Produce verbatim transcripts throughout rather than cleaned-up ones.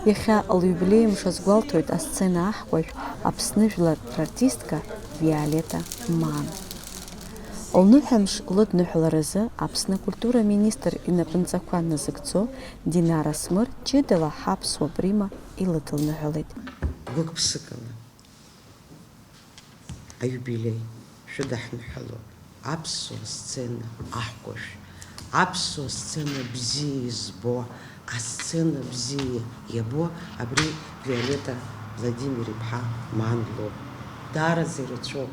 Иахьа лиубилеи мш азгәалҭоит асцена аҳкәажә, Аԥсны жәлар рартистка Виолетта Маан. Лныҳәамш лыдныҳәаларазы Аԥсны акультура аминистр инапынҵақәа назыгӡо Динара Смыр ҷыдала ҳаԥсуа прима илыдылныҳәалеит. Гәык-ԥсыкала аиубилеи шәыдаҳныҳәало, аԥсуа сцена аҳкәажә, аԥсуа сцена бзиа избо, асцена бзиа иабо абри Виолетта Владимир-иԥҳа Маан лоуп. Даараӡа ирацәоуп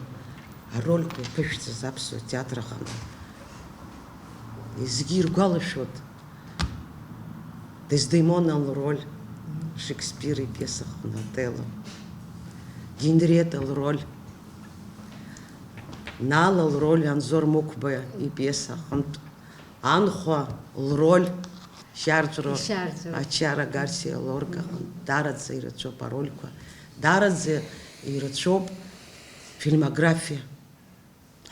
арольқәа иаԥышәҵаз аԥсуа театр аҟны. Зегьы иргәалашәоит. Дездемона лроль Шекспир ипиесаҟны Отелло, Генриетта лроль, Нала лроль Анзор Мықәба ипиеса аҟынтә, Анхәа лроль Шьарҵәыро Ишьарҵәыро. Ачара Гарсиа Лорка аҟынтә, даараӡа ирацәоуп арольқәа, даараӡа ирацәоуп фильмографиа.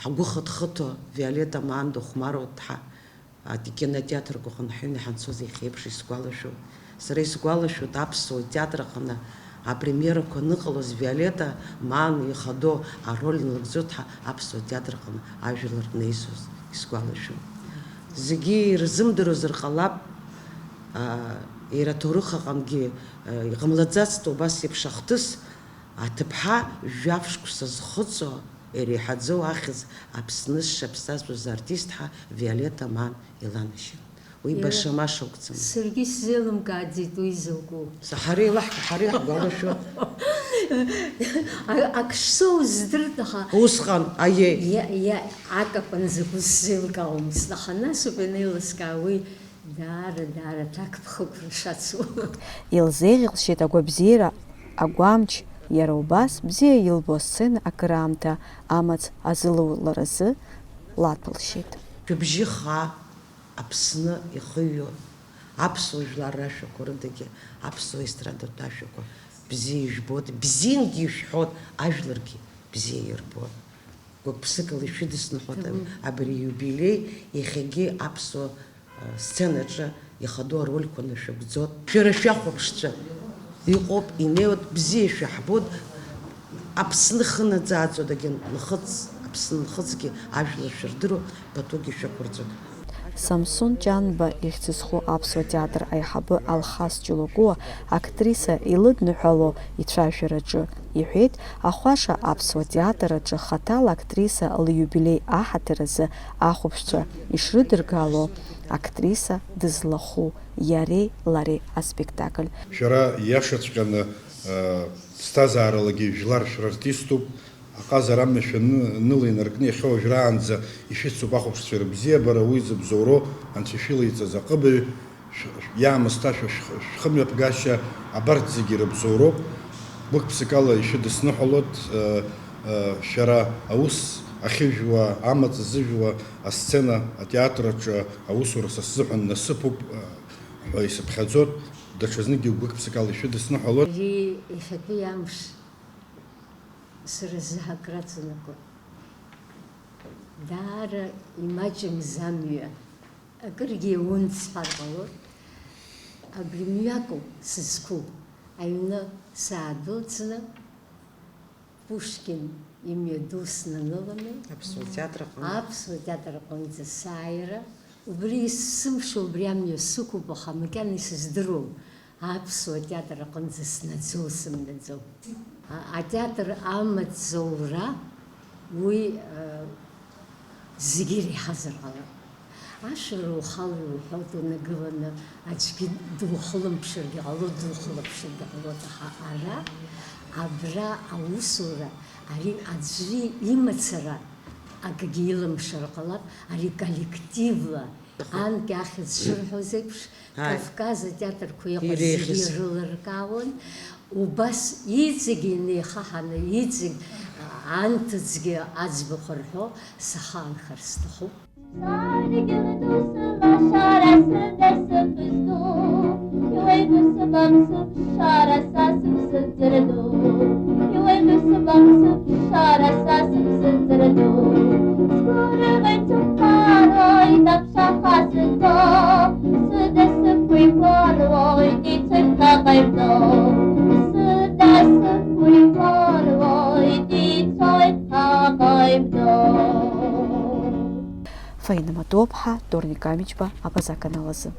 Ҳгәы хыҭхыҭуа Виолетта Маан дыхәмаруа дҳа-, ат-, кинотеатрқәа аҟны ҳҩны ҳанцоз иахьеиԥш исгәалашәоит. Сара исгәалашәоит аԥсуа театр аҟны апремиерақәа аныҟалоз Виолетта Маан ихадоу ароль налыгӡо дҳа аԥсуа театр аҟны ажәлар неизоз исгәалашәоит. Зегьы ирзымдыруазар ҟалап, а, иара аҭоурых аҟынгьы, а, иҟамлаӡацт убас еиԥш ахҭыс, аҭыԥҳа жәаф шықәса зхыҵуа, иреиҳаӡоу ахьӡ Аԥсны зҽаԥсазтәыз артистҳа Виолетта Маан иланашьан. Уи Иара баша-маша акәӡам. Саргьы сзеилымкааӡеит уи закәу. Са ҳара илаҳк-, ҳара иаҳгәалашәо. А-, ак шсоу здырт, аха Усҟан, аиеи. Иа-, иа-, акакәын закәу сзеилкаауамызт, аха нас ауп ианеилыскаа уи. Даара, даара аҭакԥхықәра шацу. Илзеиӷьалшьеит агәабзиара, агәамч, иара убас бзиа илбо асцена акыраамҭа амаҵ азылауларазы лаҭәылшьеит. Шәыбжьы хаа Аԥсны ихыҩо аԥсуа жәлар рашәақәа рыдагьы аԥсуа естрадатә ашәақәа бзиа ижәбоит, бзиангьы ишәҳәоит, ажәларгьы бзиа ирбоит. Гәык-ԥсыкала ишәыдысныҳәоит Ҭабуп. Абри иубилеи, иахьагьы аԥсуа, а, сценаҿы ихадоу арольқәа нашәыгәӡоит. Шәара шәахәаԥшцәа иҟоуп, инеиуеит, бзиа шәаҳбоит. Аԥсны хынаӡааӡоит, агьын нхыҵ, Аԥсны нхыҵгьы ажәлар шәырдыруа, патугьы шәықәырҵоит. Самсон Ҷанба ихьӡ зху аԥсуа театр аиҳабы Алхас Ҷулакуа актриса илыдныҳәало ицәажәараҿы иҳәеит, ахәаша аԥсуа театр аҿы хаҭала актриса лиубилеи аҳаҭыр азы ахәаԥшцәа ишрыдыргало актриса дызлахәу иареи лареи аспектакль. Шәара ииашаҵәҟьаны, э, ԥсҭазааралагьы жәлар шәрартиступ. Аҟазара амҩа шәаны-, ныла инаркны иахьа уажәраанӡа ишәыцуп ахәаԥшцәа рыбзиабара, уи зыбзоуроу Анцәа ишәылаиҵаз аҟыбаҩ, шә-, шә-, иаамысҭашәа шәх-, шәхымҩаԥгашьа, абарҭ зегьы рыбзоуроуп. Гәык-ԥсыкала ишәыдысныҳәалоит, э, э, шәара аус ахьыжәуа, амаҵ зыжәуа, асцена, атеатр аҿы аусура са сзыҳәан насыԥуп, э, ҳәа исыԥхьаӡоит, даҽазныкгьы гәык-ԥсыкала ишәыдысныҳәалоит. Ари иахьатәи амш сара сзы акыр аҵанакуеит. Даара имаҷымз амҩа, акыргьы иаун сҳәар ҟалоит. Абри мҩакоуп сызқәу, аҩны саадәылҵны, Пушкин имҩаду снаныланы, Аԥсуа театр аҟны. Аԥсуа театр аҟынӡа сааира, убри есымша убри амҩа сықәуп, аха макьана исыздыруам. Аԥсуа театр аҟынӡа снаӡоу, сымнаӡоу. А-, атеатр амаҵзура, уи, а, зегьы иреиҳазар ҟалап. Ашәара ухала иуҳәоит, унагыланы аӡәгьы духылымԥшыргьы ҟалоит, духылаԥшыргьы ҟалоит, аха ара, абра аусура, ари аӡәы имацара акгьы илымшар ҟалап, ари коллективла, анкьа ахьӡ шырҳәоз еиԥш, Ааи. Кавказ атеатрқәа иҟаз зегьы Иреиӷьыз. Ирылыркаауан. Убас иҵегь инеихаҳаны, иҵегь анҭыҵгьы аӡбахә рҳәо сахаанхар сҭахуп. Саргьы лдуцәа лашара сыда сыԥызду, иуеиду сыбам сыԥшшара са сыԥсыӡырду, иуеиду сыбам сыԥшшара са сыԥсыӡырду. Сгәырӷьоит, сыхәмаруеит, аԥшаха сызго, сыда сықәиқәаруеит, ицәыԥхьаҟа ибдо. Фаина Матуаԥҳа, Торник Амичба, Абаза аканалазы.